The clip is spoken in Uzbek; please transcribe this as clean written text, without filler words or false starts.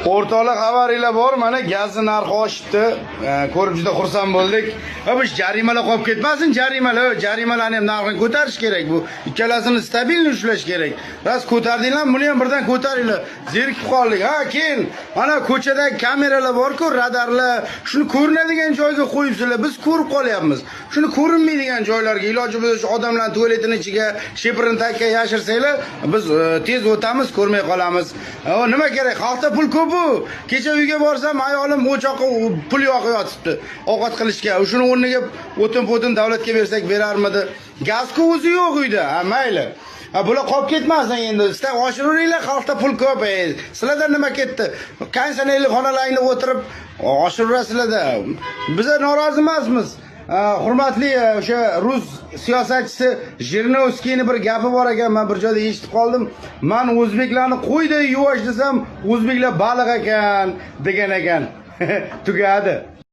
O'rtoqlar, xabaringlar bor, mana gazni narxi oshibdi. Ko'rib juda xursand bo'ldik. Ha, bu jarimalar qolib ketmasin, jarimalar, jarimalarni ham narxini ko'tarish kerak bu. Ikkalasini стабильный ushlash kerak. Rost ko'tardinglar, buni ham birdan ko'taringlar. Zerikib qoldik. Ha, keyin mana ko'chada kameralar bor-ku, radarlar, shuni ko'rinadigan joyga qo'yibsizlar, biz ko'rib qolyapmiz. Shuni ko'rinmaydigan joylarga, iloji bo'lsa shu odamlarning tualetini ichiga, sheprini tagiga yashirsanglar, biz tez o'tamiz, ko'rmay qolamiz. O, nima kerak? Xalqda pul ko'p-u. Kecha uyga borsam, ayolim o'choqqa pul yoqib yotibdi ovqat qilishga. Shuni o'rniga o'tin-po'tin davlatga bersak berarmidi? Gaz-ku o'zi yo'q uyda. Ha, mayli. Ha, bular qolib ketmasin endi. Sizlar oshiraveringlar, xalqda pul ko'p. Sizlardan nima ketdi? Konditsionerli xonalaringda o'tirib oshiraverasizlarda. Biza norozi emasmiz. Hurmatli o'sha rus siyosatchisi Jirinovskiyni bir gapi bor ekan, men bir joyda eshitib qoldim. "Man o'zbeklarni qo'yday yuvosh desam, o'zbeklar baliq ekan", degan ekan. Tugadi.